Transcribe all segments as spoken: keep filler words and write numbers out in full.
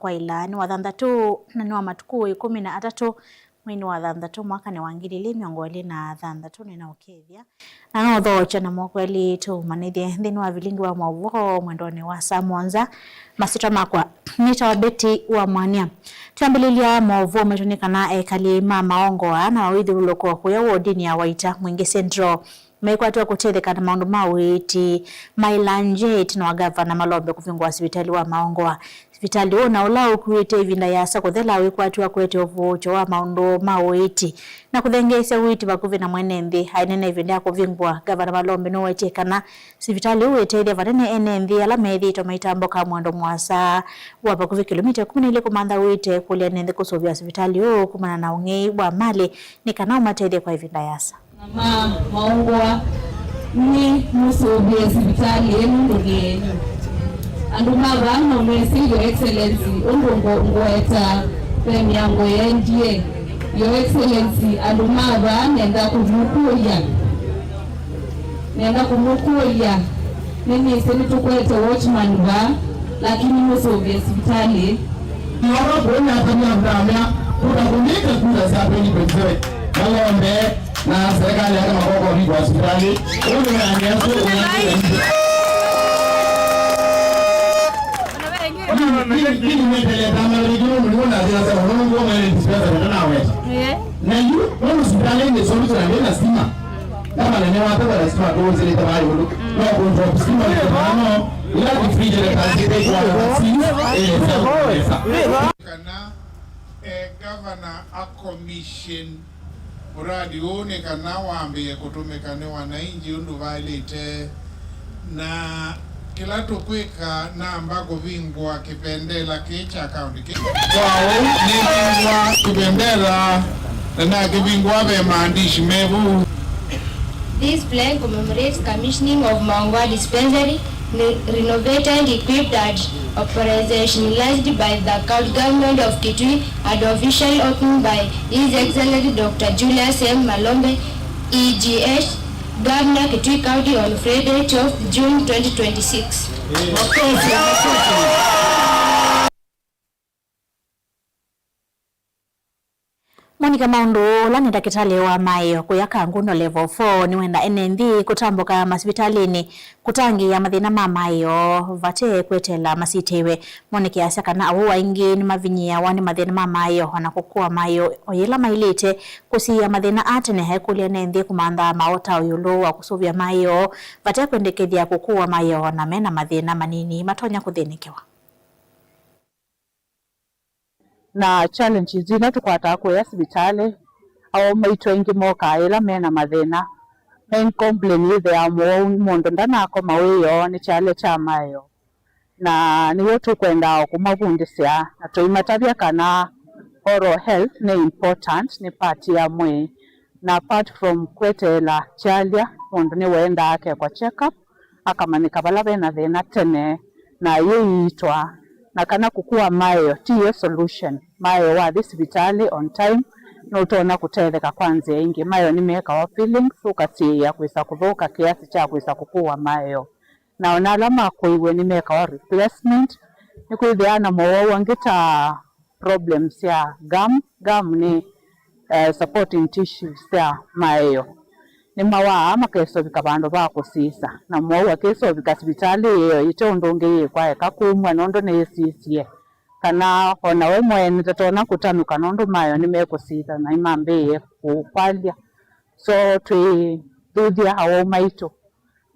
kwaĩla nĩ wa thanthatũ, na nĩ wa matukũ ĩkũmi na atatũ, mweinĩ wa thanthatũ, mwakanĩ wa ngili ili mĩongo ĩlĩ na thanthatũ. Nĩnaũkethya na noũthookya na moko elĩ tũũmanyĩthye nthĩnĩ wa vilingi wa maũvoo mwendonĩ wa saa mũonza. Masyĩtwa makwa nĩtawa Betty wa Mwania. Twambĩlĩlya maũvoo maitũ nĩ kana ekali ma Maongoa na wĩthyũlũlũko kũya wodinĩ ya Waita Mwingĩ Central maikwatĩwa kũtetheka na maũndũ ma ũiiti maĩla nje ĩtina wa Gavana Malombe kũvingũa sivitalĩ wa Maongoa. Sivitalĩ ũũ na ũla ũkuĩte ĩvinda yĩasa kũthela wĩkwatĩwa kũete ũvuũkyo wa maũndũ ma ũiiti na kũthengeesya ũiiti vakuvĩ na mwene nthĩ. Ainena ĩvinda ya kũvingũa, Gavana Malombe nũwetie kana sivitalĩ ũũ wĩteethya vanene ene nthĩ ala methĩĩtwe maitambũka mwendo mũasa wa vakuvĩ kĩlomita ĩkũmi na ilĩ kũmantha ũiiti, kũlya ene nthĩ kũsũvĩa sivitalĩ ũũ kumana na ũng'ei wa malĩ nĩ kana ũmatethye kwa ĩvinda yĩasa. Na ma Maongoa, nĩ mũsũvĩe sivitalĩ ĩno nũndũ nĩ yenyu. Andũ ma vaa no mesĩ Your Excellency ũndũ ngo-, ngũetaa ve mĩango yendie. Your Excellency, andũ ma vaa nenda kũmũkũlya. Nenda kũmũkũlya, nĩnĩsĩ nĩtũkwete watchman vaa, lakini mũsũvĩe sivitalĩ. Nĩwaka kuona atamia mtamia, kura kũnĩte kura sya twenty twenty-seven. Malombe na serikali yake makoko viko hospitali. Ũndũ ya nyesu, ũnakile nje. Kini, kini, kini mwendelee kama leo, ndio mliona zile za urongo, mwenye dispensa, ndio na wewe. Na yu, wewe hospitali ni solution, ndio na stima. Kama nene wate wala sima tu zile tabai ulu. No control sima ni kama no. Ila kifriji le kazi kwa sima. Eh, sasa. Kana, eh, gavana a commission muradi ũũ nĩ kana wambĩĩe kũtũmĩka nĩ wananchi ũndũ vaĩlĩte. Na kĩla tũkwĩka, namba kũvingũa kĩvendela kĩĩ kya kaũndĩ kĩĩ. Kwa ũu, nĩvingũa kĩvendela, na nakĩvingũa ve maandishi mevu. This flag commemorates commissioning of Maongoa Dispensary, ne-, renovated, equipped, and operationalized by the county government of Kitui, and officially opened by His Excellency Doctor Julius M Malombe, E G H, Governor, Kitui County, on Friday, twelfth June twenty twenty-six. Monica Maũndũ, ũla nĩ ndakĩtalĩ wa maĩo kũya Kangundo Level four, nĩwenda ene nthĩ kũtambũka masivitalĩnĩ kũtangĩĩa mathĩna ma maĩo vate kweteela masitĩwe. Monica asya kana awau aingĩ nĩmavinyĩĩawa nĩ mathĩna ma maĩo, o na kũkũa maĩo o yĩla maĩlĩte, kũsiĩĩa mathĩna aa tene, aikũlya ene nthĩ kũmantha maota ĩũlũ wa kũsũvĩa maĩo vate kwendekethya kũkũa maĩo o na me na mathĩna manini matonya kũthĩnĩkĩwa. Na challenges ila tũkwataa kũya sivitalĩ, awau maitũ aingĩ mokaa yĩla me na mathĩna. Main complain yĩthĩawa mũwau mũndũ ndanakoma wĩoo nĩ kyalya kya maĩo. Na nĩw'o tũkwenda o kũmavundĩsya na tũimatavya kana oral health nĩ important, nĩ part ya mwĩĩ. Na apart from kweteela kyalya, mũndũ nĩwendaa akekwa check up, akamanyĩka vala ve na thĩna tene, na ayĩiitwa, na kana kũkua maĩo ti yo solution. Maĩo wathi sivitalĩ on time, nũtonya kũtetheka kwa nzĩa ingĩ. Maĩo nĩmekawa fillings, ũkasiĩĩa kwĩsa kũthũka kĩasi kya kwĩsa kũkua maĩo. Na ona ala makũiwe nĩmekawa replacement. Nĩkwĩthĩaa na mowau angĩ ta problems sya gum. Gum nĩ, eh, supporting tissues sya maeo. Nĩmawaa makesovika vandũ va kũsisa, na mwau akĩsovika sivitalĩ ĩyo ĩte ũndũ ũngĩ yĩkwa eka kumw'a nũndũ nĩyĩsisye. Kana o na we mwene ndatonya kũtanũka nũndũ maeo nĩmekũsisa na nĩmambĩĩe kũkwalya. So twĩthuthya awau maitũ,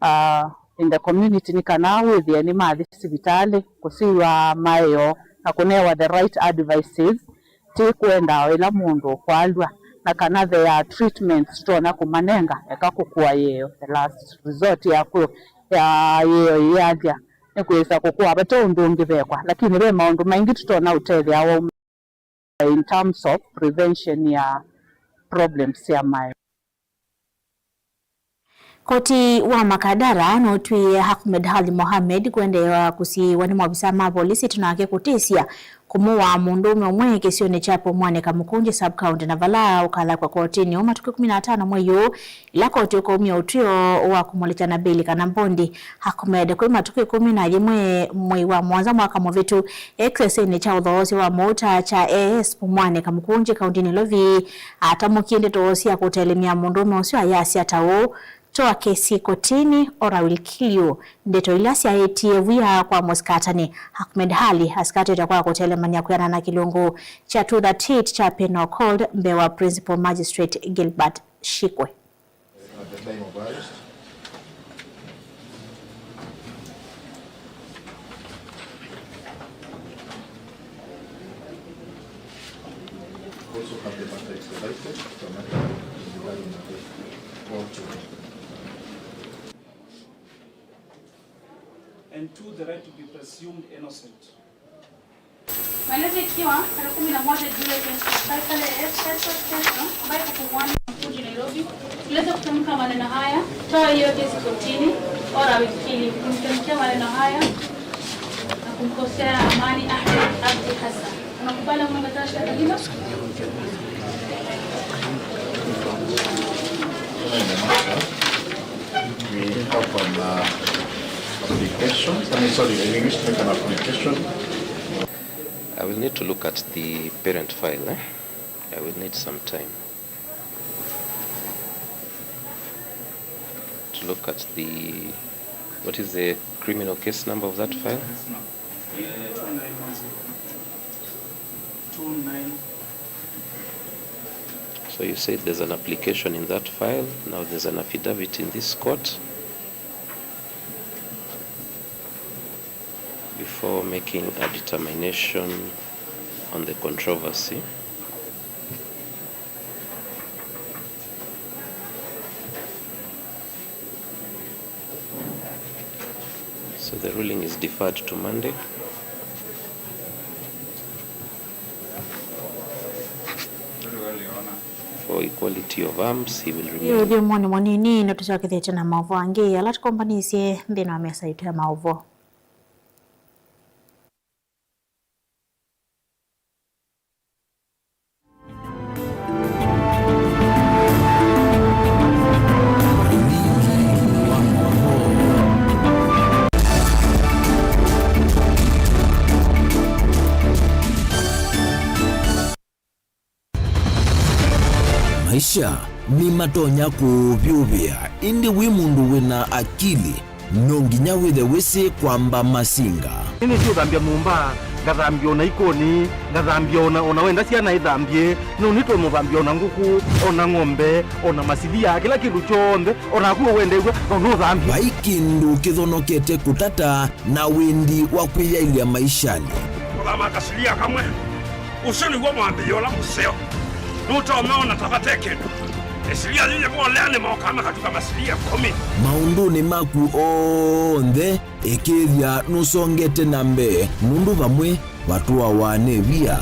uh, in the community nĩ kana wĩthĩe nĩmathi sivitalĩ kũsiw'a maeo na kũnewa the right advices, ti kwenda o ĩla mũndũ ũkwalw'a, na kana there are treatments tũtonya kũmanenga eka kũkũa yĩeo, the last resort yaku ya yĩeo ĩyathya nĩ kwĩsa kũkũa vate ũndũ ũngĩ vekwa, lakini ve maũndũ maingĩ tũtonya ũtethya awau in terms of prevention ya problems sya maeo. Koti wa Makadara nũtwĩe Ahmed Ali Mohamed kũendeea kũsiĩĩwa nĩ maovisaa ma volisi ĩtina wake kũtĩsya kũmũwaa mũndũũme ũmwe kĩsionĩ kya Pumwani Kamukunji sub-county, na vala ũkathakwa kotinĩ ũ matukũ ĩkũmi na atano mwei ũũ, ĩla koti ũkaumya ũtw'ĩo wa kũmũlĩkya na mbĩli kana mbondi. Ahmed kwĩ matukũ ĩkũmi na yĩmwe mwei wa mũonza mwaka mũvĩtu, e kĩsesenĩ kya ũthoosya wa mauta kya A S Pumwani Kamukunji kauntinĩ Nairobi, atamũkie ndeto sya kũtelemya mũndũũme ũsu ayasya ta ũũ, "Toa kesi kotini or I will kill you." Ndeto ila syaetie wia kwa mũsikatani Ahmed Ali asikatĩtwe kwa kũtelemany'a kwĩanana na kĩlungu kya two thirty-eight kya Penal Code mbee wa Principal Magistrate Gilbert Shikwe. At the time of arrest. Also have the matter expedited to another in the court. And two, the right to be presumed innocent. Maelezo ikiwa tarehe kumi na moja Julai twenty twenty-five pale F S S Station ambayo iko Pumwani, Mkuji, Nairobi, tuliweza kutamka maneno haya: "Toa hiyo kesi kotini, or I will kill you." Kumtamkia maneno haya na kumkosea amani Ahmed Abdi Hassan. Unakubali au umekataa shahada hilo? We have an, uh, application. I mean, sorry, we wish to make an application. I will need to look at the parent file, eh? I will need some time to look at the, what is the criminal case number of that file? So you said there's an application in that file, now there's an affidavit in this court. Before making a determination on the controversy. So the ruling is deferred to Monday. For equality of arms, he will remain. Ĩĩ, ũthyũmũonĩ mũnini, nĩtũsyokethĩtye na maũvoo angĩ ala tũkombanĩisye nthĩnĩ wa mesa yitũ ya maũvoo. Maisha nĩmatonya kũũvyũvĩa, ĩndĩ wĩ mũndũ wĩ na akili, no nginya wĩthe wĩsĩ kwamba masinga. Nĩnĩsĩ ũthambya nyũmba, ngathambya o na ikoni, ngathambya o na, o na wenda syana ithambye, no nĩtũmũthambya o na ngũkũ, o na ng'ombe, o na masilia, kĩla kĩndũ kyonthe, o naku ũwendeew'a, no nũthambye. Vai kĩndũ kĩthonokete kũtata na wendi wa kwĩyaĩlya maishanĩ. Kũthama kasilia kamwe. Ũsu nĩw'o mwambĩĩo ũla mũseo. Nũtonya ona ta vate kĩndũ. Ĩsilia yĩĩ yĩvoleanĩ mokaa makatuka masilia ĩkũmi. Maũndũnĩ maku onthe, ĩkĩĩthya nũsongete na mbee, nũndũ vamwe vatũawa nĩ via.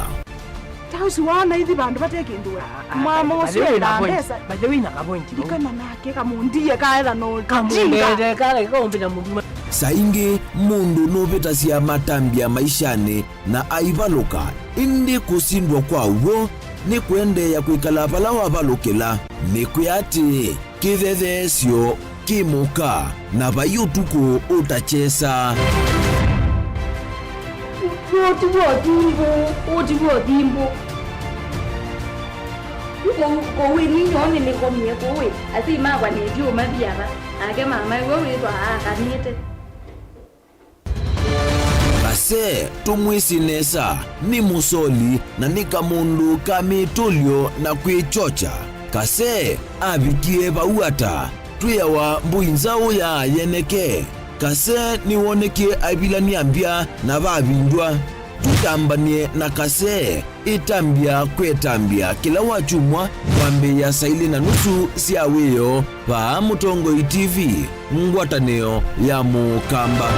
Ta ũsu waona ithi vandũ vate kĩndũ we. Ah, ah, mwamo by the ũsu way, ena enda point. Mbesa. By the way, ina ka point, no? Ndikana nake, kamũndie kaetha no. Kamũndie jinga. Kala kaumbĩ na mũndũ. Saa ingĩ mũndũ nũvĩtasya matambya maishanĩ na aivalũka, ĩndĩ kũsindwa kwa w'o nĩ kũendeea kwĩkala vala wavalũkĩla. Nĩkwĩa atĩĩ, kĩthetheesyo kĩ mũka, na vai ũtukũ ũtakyesa. Ũtiw'o thimbũ, ũtiw'o thimbũ. Yu kũu, kũu ĩ ninyoo nĩnĩkomie kũu ĩ, asyai makwa nĩtyu ũmathi ava, nake mamae we wĩthwa aakanĩte. Kase, tũmwĩsĩ nesa, nĩ mũsoli na nĩ kamũndũ ka mĩtũlyo na kwĩkyokya. Kase avikie vau ata? Twĩawa mbũi nzaũ ya yeneke. Kase nĩwonekie aivilany'a mbya na vavindwa. Tũtambany'e na Kase. Ĩtambya kwetambya kĩla wakyumwa kwambĩĩa saa ilĩ na nusu sya wĩoo vaa Mũtongoi T V, ngwatanĩo ya Mũkamba.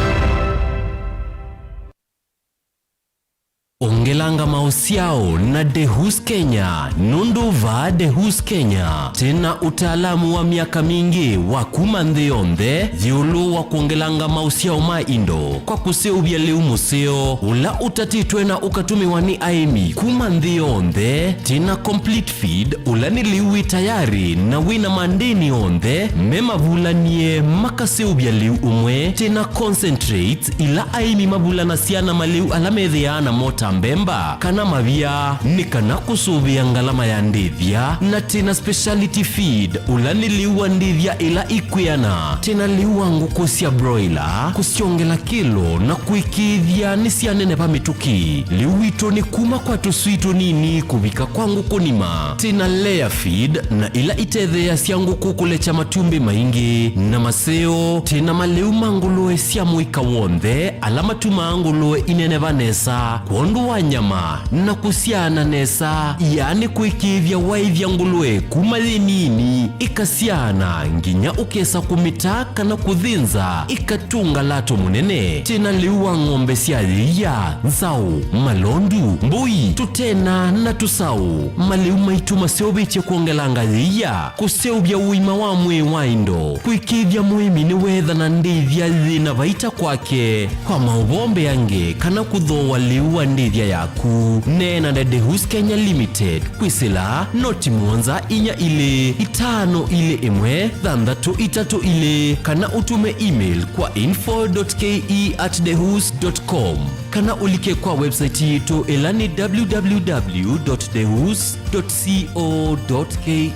Ngelanga maũsyao na Dehus Kenya, nũndũ vaa Dehus Kenya twĩna ũtaalamu wa myaka mingĩ wa kuma nthĩ yonthe ĩũlũ wa kwongelanga maũsyao ma indo kwa kũseũvya lĩu mũseo ũla ũtatĩtwe na ũkatũmĩwa nĩ aĩmi kuma nthĩ yonthe. Twĩna complete feed, ũla nĩ lĩu wĩ tayarĩ na wĩna mandĩni onthe me mavulanie makaseũvya lĩu ũmwe. Twĩna concentrates, ila aĩmi mavulanasya na malĩu ala methĩaa namo ta mbemba kana mavia, nĩ kana kũsũvĩa ngalama ya ndĩthya. Na twĩna speciality feed, ũla nĩ lĩu wa ndĩthya ĩla ikwĩana. Twĩna lĩu wa ngũkũ sya broiler, kũsyongela kĩlo na kũĩkĩĩthya nĩsyaneneva mĩtũkĩ. Lĩu witũ nĩ kuma kwa tũswii tũnini kũvika kwa ngũkũ nima. Twĩna layer feed, na ila itetheeasya ngũkũ kũlekya matumbĩ maingĩ na maseo. Twĩna malĩu ma ngũlũe sya mũika w'onthe ala matumaa ngũlũe ineneva nesa kwondũ wa nyama na kũsyaana nesa, yaani kũĩkĩĩthya waĩthya ngũlũe kuma yĩ nini ĩkasyaana nginya ũkesa kũmĩta kana kũthĩnza ĩkatũnga lato mũnene. Twĩna lĩu wa ng'ombe sya yĩia, nzaũ, malondu, mbũi, tũtena na tũsaũ. Malĩu maitũ maseũvĩtye kwongelanga yĩia, kũseũvya ũima wa mwĩĩ wa indo, kũĩkĩĩthya mũĩmi nĩweethana ndĩthya yĩna vaita kwake. Kwa maũvoo mbeange kana kũthooa lĩu wa ndĩthya yaku, neena na Dehus Kenya Limited kwĩsĩla noti mũonza inya ilĩ itano ilĩ ĩmwe thanthatũ itatũ ilĩ, kana ũtũme email kwa info dot K E at dehus dot com, kana ũlike kwa website yitũ ĩla nĩ www dot dehus dot co dot ke.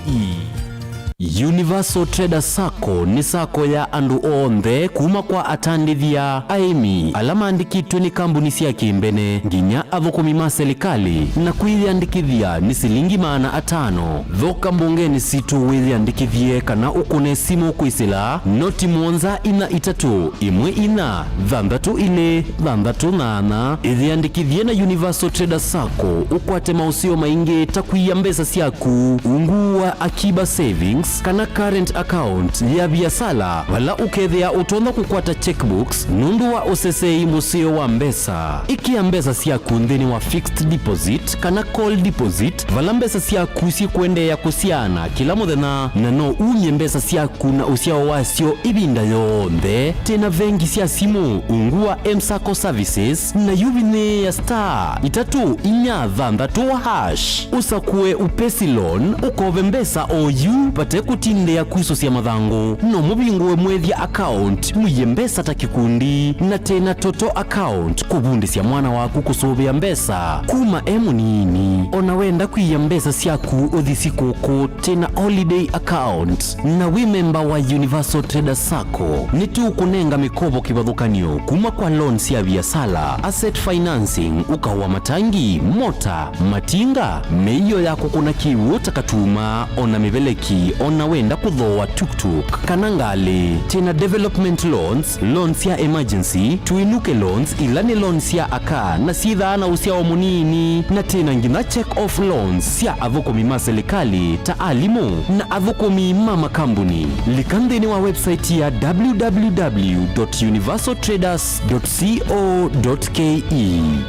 Universal Trader Sacco nĩ sacco ya andũ onthe, kuma kwa atandĩthya, aĩmi, ala maandĩkĩtwe nĩ kambuni sya kĩmbene, nginya athũkũmi ma silikalĩ, na kwĩyĩandĩkĩthya nĩ silingi maana atano. Thoka mbongenĩ sitũ wĩyĩandĩkĩthye kana ũkũne simũ kwĩsĩla noti mũonza inya itatũ ĩmwe inya thanthatũ ilĩ thanthatũ nyanya. Ĩyĩandĩkĩthye na Universal Trader Sacco ũkwate maũseo maingĩ ta kũia mbesa syaku ungu wa Akiba Savings kana current account ya viasala, vala ũkethĩa ũtonya kũkwata checkbooks nũndũ wa ũseseei mũseo wa mbesa. Ĩkĩa mbesa syaku nthĩnĩ wa fixed deposit kana call deposit, vala mbesa syaku syĩkũendeea kũsyaana kĩla mũthenya, na no umye mbesa syaku na ũsyao wasyo ĩvinda yonthe. Twĩna vengi sya simũ ungu wa M-Sacco Services, na yu vinyĩĩa star itatũ inya thanthatũ hash, ũsakũe Upesi Loan, ũkove mbesa o yu vate kũtindĩa kusũsya mathangũ. No mũvingũe mwĩthya account, mũie mbesa ta kĩkundi, na twĩna Toto account kũvundĩsya mwana waku kũsũvĩa mbesa kuma e mũnini. O na wenda kwia mbesa syaku ũthi sikũkũ, twĩna holiday account. Na wĩ memba wa Universal Trader Sacco, nĩtũũkũnenga mĩkovo kĩvathũkany'o kuma kwa loan sya viasala, asset financing, ũkaũ wa matangi, mota, matinga, mĩio ya kũkũna kĩw'ũ ta katuma, o na mĩveleki, o na wenda kũthooa tuktuk kana ngalĩ. Twĩna development loans, loans sya emergency, tũinũke loans, ila nĩ loans sya aka na syĩthaa na ũsyao mũnini, na twĩna nginya check off loans sya athũkũmi ma silikalĩ ta alimũ na athũkũmi ma makambuni. Lika nthĩnĩ wa website ya www dot universal traders dot co dot ke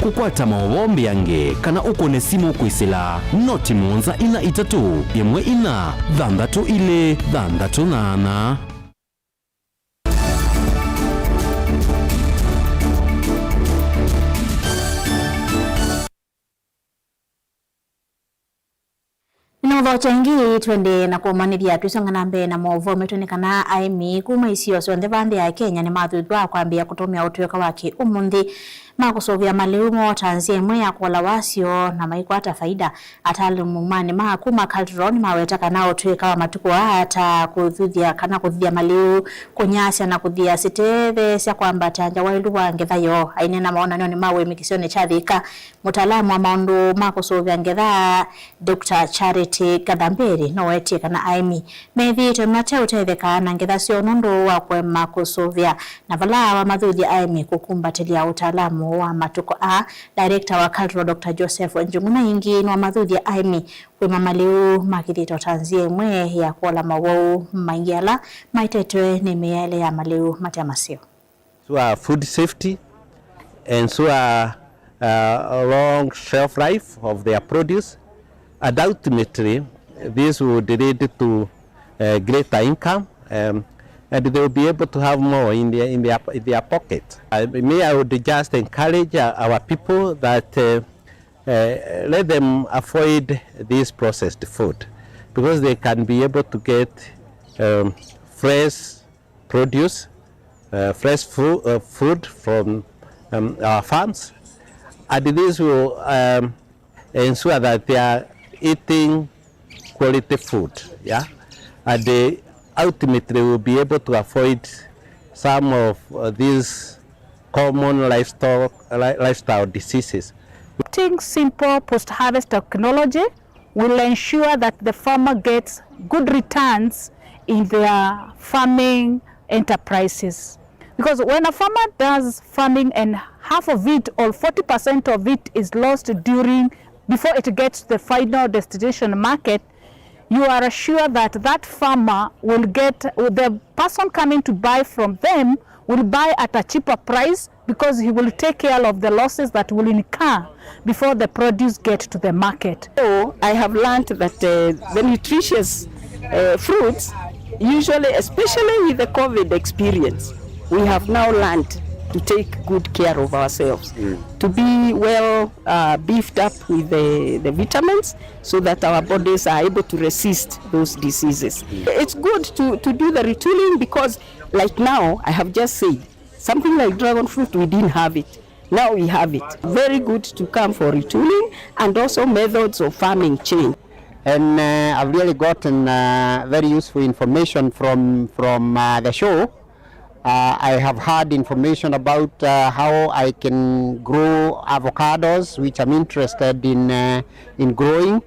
kũkwata maũvoo mbeange kana ũkũne simũ kwĩsĩla noti mũonza inya itatũ ĩmwe inya thanthatũ ilĩ thanthatũ nyanya. Nĩnũthokya ĩngĩ, twende na kũmanĩthya twĩsonga na mbee na maũvoo maitũ nĩ kana aĩmi kuma isio syonthe va nthĩ ya Kenya nĩmathuthwaa kwambĩĩa kũtũmĩa ũtw'ĩka wa kĩ-ũmũnthĩ ma kũsũvĩa malĩu moo ta nzĩa ĩmwe ya kũola wasyo na maikwata faida. Ataalamu manĩ ma kuma Cultural nĩmaweta kana ũtw'ĩka wa matukũ aa ta kũthuthya kana kũthithya malĩu, kũnyaasya na kũthĩa sitetheesya kwambatangya waĩlu wa ngetha yoo. Aineena mawonany'onĩ ma wĩmĩkĩsyonĩ kya Thika, mũtaalamu wa maũndũ ma kũsũvĩa ngetha, Doctor Charity Gathamberi, nũwetie kana aĩmi methĩĩtwe mate ũtetheka na ngetha syoo nũndũ wa kũema kũsũvĩa. Na vala wamathuthya aĩmi kũkumbatĩlya ũtaalamu wa matukũ aa, director wa Cultural Doctor Joseph Njung'una ĩngĩ nĩwamathuthya aĩmi kwĩma malĩu makĩthĩte o ta nzĩa ĩmwe ya kũola mowau maingĩ ala maetetwe nĩ mĩaĩle ya malĩu mate maseo. So are food safety, and so are uh, long shelf life of their produce, and ultimately, this would lead to uh, greater income, um, and they will be able to have more in their, in their, in their pocket. Uh, me, I would just encourage uh, our people that uh, uh, let them avoid this processed food because they can be able to get um, fresh produce, uh, fresh fu- uh, food from um, our farms, and this will um, ensure that they are eating quality food, yeah, and they ultimately will be able to avoid some of uh, these common livestock, li- lifestyle diseases. Adopting simple post-harvest technology will ensure that the farmer gets good returns in their farming enterprises. Because when a farmer does farming and half of it or forty percent of it is lost during before it gets to the final destination market, you are sure that that farmer will get the person coming to buy from them will buy at a cheaper price because he will take care of the losses that will incur before the produce get to the market. So I have learned that uh, the nutritious uh, fruits, usually, especially with the COVID experience, we have now learned to take good care of ourselves, to be well uh, beefed up with the, the vitamins so that our bodies are able to resist those diseases. It's good to, to do the retooling because, like now, I have just said, something like dragon fruit, we didn't have it. Now we have it. Very good to come for retooling and also methods of farming change. And uh, I've really gotten uh, very useful information from from uh, the show. Uh, I have heard information about uh, how I can grow avocados, which I'm interested in uh, in growing.